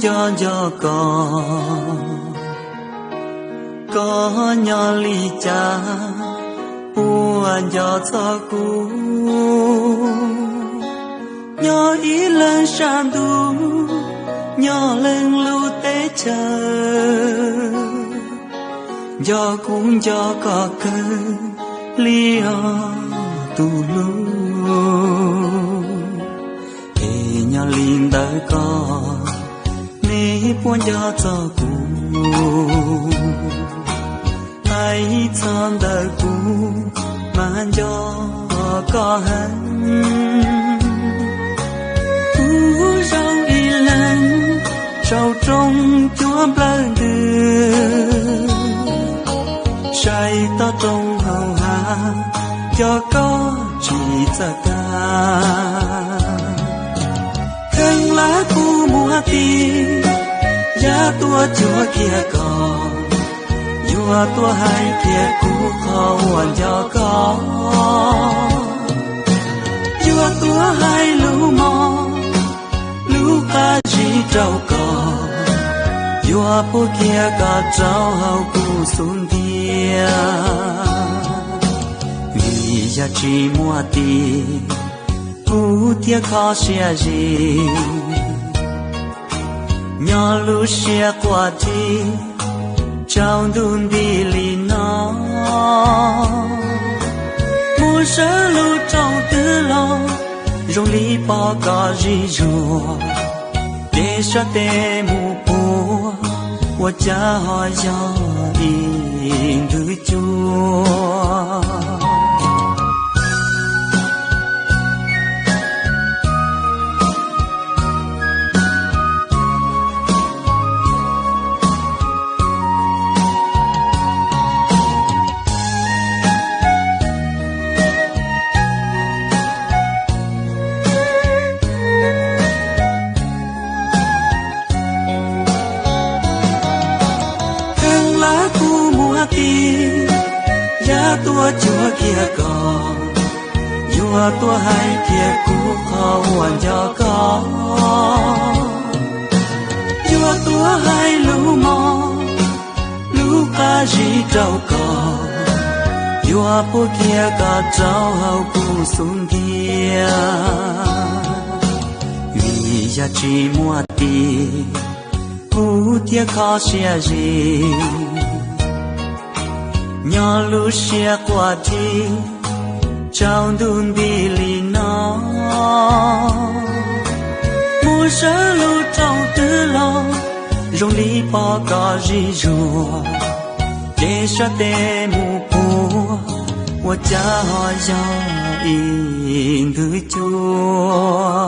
nco nco koj, koj nyob li cas puas nco txog kuv? Nyob ib leeg sab ntuj, nyob leej lub teb chaws, nco kuv nco koj kawg li os tus hlub. Es nyob li ntawd koj, neb puas nco txog kuv? Hais txog ntawm kuv mas nco koj heev. Kuv zoo ib leeg saum roob cuab nplawg ntws, saib toj roob hauv hav, nco koj tsis txawj tag. Kheev lawv kuv muab tis, yog tuaj cuag kiag koj, yuav tuaj hais kiag kuv qhov uas nco koj. Yuav tuaj hais lus mos, lus qab zib rau koj, yuav pub kiag koj rau hauv kuv xub ntiag. Vim yog tsis muaj tis, kuv thiaj kho siab zim, nyob lub siab quaj dhi, tsaus ntuj nti li no. Mus sawv lub rooj twg los zoo li pom koj zim zuag, ces sab tes mus puag, ua cas ho yog ib nthwv cuab. Kheev lawv kuv muab tis, yog tuaj cuag kiag koj, yuav tuaj hais kiag kuv qhov uas nco koj. Yuav tuaj hais lus mos, lus qab zib rau koj, yuav pub kiag koj rau hauv kuv xub ntiag. Vim yog tsis muaj tis, kuv thiaj kho siab zim, nyob lub siab quaj dhi, tsaus ntuj nti li no. Mus sawv lub rooj twg los zoo li pom koj zim zuag, ces sab tes mus puag, ua cas ho yog ib nthwv cuab.